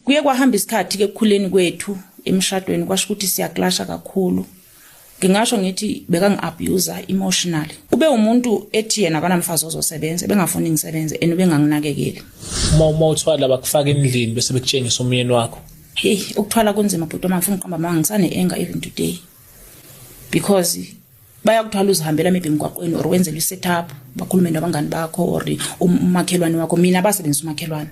Kuye kwahamba isikhathi ke ekukhuleni kwethu emshadweni, kwasho ukuthi siyaklasha kakhulu. Ngingasho ngithi bekangi-abuser emotionally. Ube umuntu ethi yena akanamfazi ozosebenza, bengafuni ngisebenze and ubenganginakekeli. Uma uthwala bakufaka endlini bese bekutshengisa umyeni wakho. Hey, ukuthwala kunzima bhuti wami, angifuni ukuqamba amanga, ngisane-anger even today. Because bayakuthwala uzihambela maybe emgwaqweni or wenzela i-setup, bakhulume nabangani bakho or umakhelwane wakho. Mina basebenzisa umakhelwane.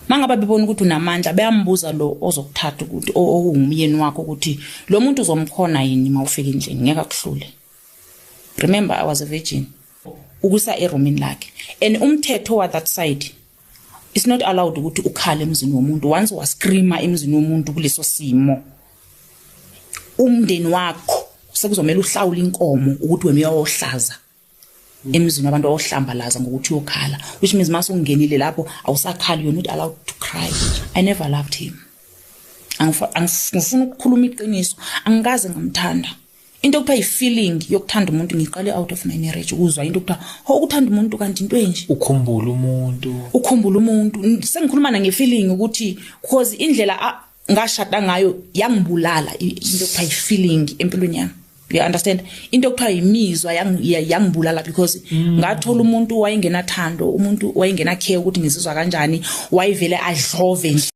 Mangabe bebona ukuthi unamandla, bayambuza lo ozokuthatha ukuthi owungumyeni wakho ukuthi lo muntu uzomkhona yini mawufika endlini, ngeke akuhlule. Remember, I was a virgin. Ukusa erumini lakhe. And umthetho wa that side, it's not allowed ukuthi ukhale emzini womuntu. Once wascreama emzini womuntu kuleso simo, umndeni wakho sekuzomela uhlawule inkomo ukuthi wena uyawohlaza emzini wabantu, ohlambalaza ngokuthi uyokhala, which means mase ungenile lapho awusakhali, you're not allowed to cry. I never loved him. Ngifuna ukukhuluma iqiniso, angikaze ngamthanda. Into okuthiwa i-feeling yokuthanda umuntu ngiqale out of my marriage ukuzwa into okuthiwa ho ukuthanda umuntu kanti into enje. Ukhumbula umuntu. Ukhumbula umuntu. Sengikhuluma nange-feeling ukuthi cause indlela ngashada ngayo yangibulala into okuthiwa i-feeling empilweni yami, you understand? Into okuthiwa imizwa yangibulala because ngathola umuntu wayengenathando, umuntu wayengena care ukuthi ngizizwa kanjani, wayevele adlove nje.